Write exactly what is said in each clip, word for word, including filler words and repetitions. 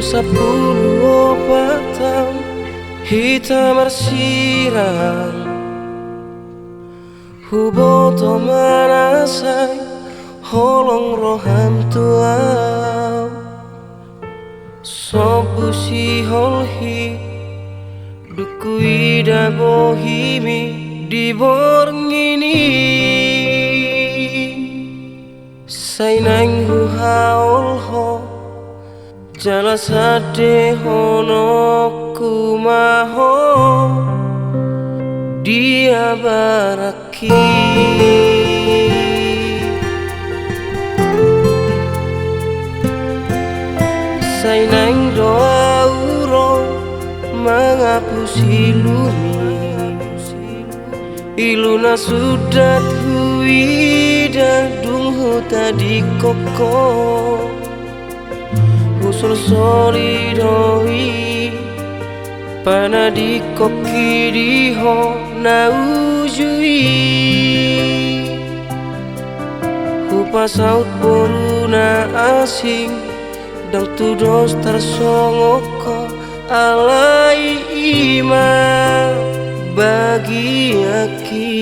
Sampulu opat taon hita marsirang. Huboto ma na sai holong roham tu ahu. Sombu siholhit dung huida bohimi di borngin i. Sai naeng huhaholhon jala sandehononku ma ho di abarangki. Sai naeng do ahu ro mangapusi lumi. Ilu na sundat huida dung hutadingkon ho. Husolsoli do i panadingkonki di ho na uju i. Hupasaut boru na asing ndang tudos tarsongon ho. Alai i ma bagianki.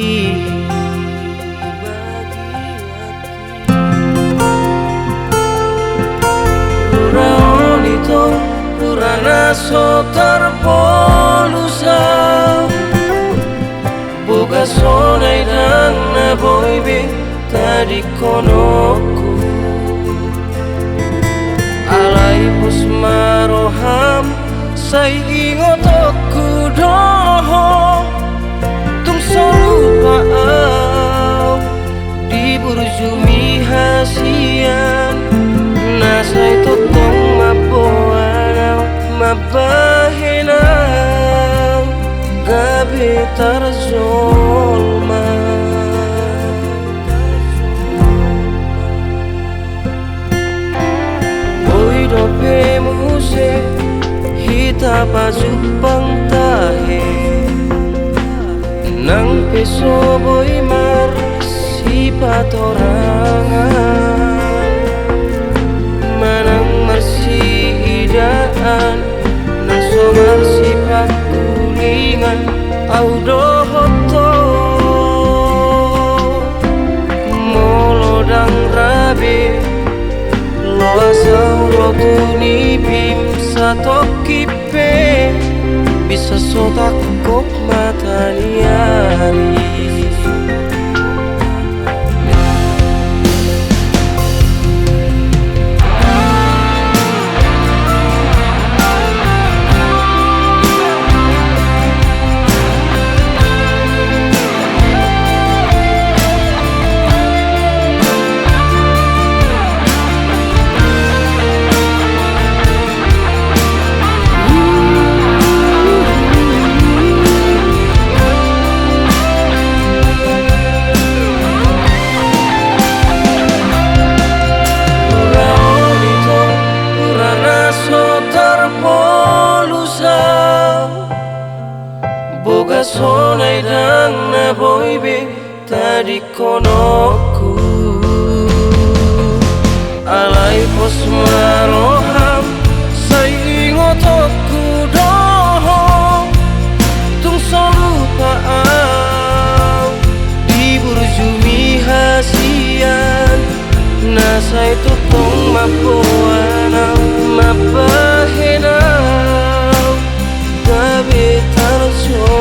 Rura on i tong, rura na so tarpolus ahu. Boga sonai ndang na boi be tadingkononku. Alai pos ma roham, sai ingotonku do ho. Tung so lupa ahu di burjumi hasian, na sai tongtong mamboan ahu, mambahen ahu gabe tarjolma. Boi dope muse hita pajumpang tahe, nang pe so boi marsipatorangan, manang marsiidaan, nang so marsipangkulingan, ahu dohot ho. Molo ndang ra be loas ahu ro tu nipim satongkin pe, bisa so tangkok mata ni ari. Rura on i tong, rura na so tarpolus ahu. Boga sonai ndang na boi be tadingkononku. Alai pos ma roham, sai ingotonku do ho. Tung so lupa ahu di burjumi hasian, na sai tongtong mamboan ahu, mambahen ahu gabe tarjolma.